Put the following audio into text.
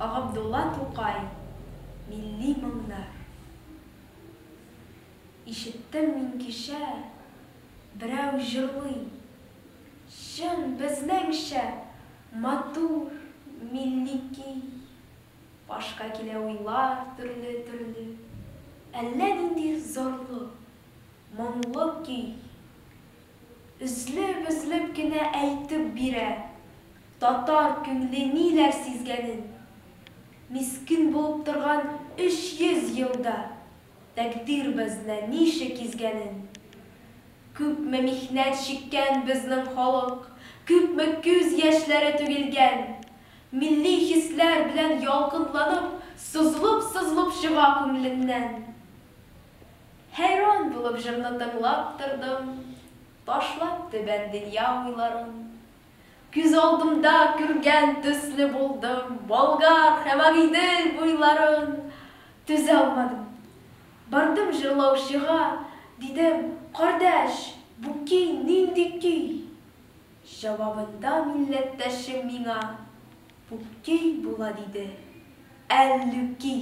Габдулла Тукай, Милли моңнар. Ишеттем мин кичә, берәү җырлый, Чын безнеңчә матур милли көй. Башка килә уйлар төрле-төрле, Әллә нинди зарлы, моңлы көй. Өзлеп-өзлеп кенә әйтеп бирә Татар күңле ниләр сизгәнен. Мескен булып торган 300 елда Тәкъдир безне ничек изгәнен. Күпме михнәт чиккән безнең халык, Күпме күз яшьләре түгелгән. Милли хисләр белән ялкынланып, Сызылып-сызылып чыга күңленнән. Хәйран булып җырны тыңлап тордым, Ташлап түбән дөнья уйларын. Күз алдымда күргән төсле булдым Болгар һәм Агыйдел буйларын. Түзә алмадым. Бардым җырлаучыга, дидем, Кардәш, бу көй нинди көй? Җавабында милләттәшем миңа, Бу көй була, диде, Әллүки.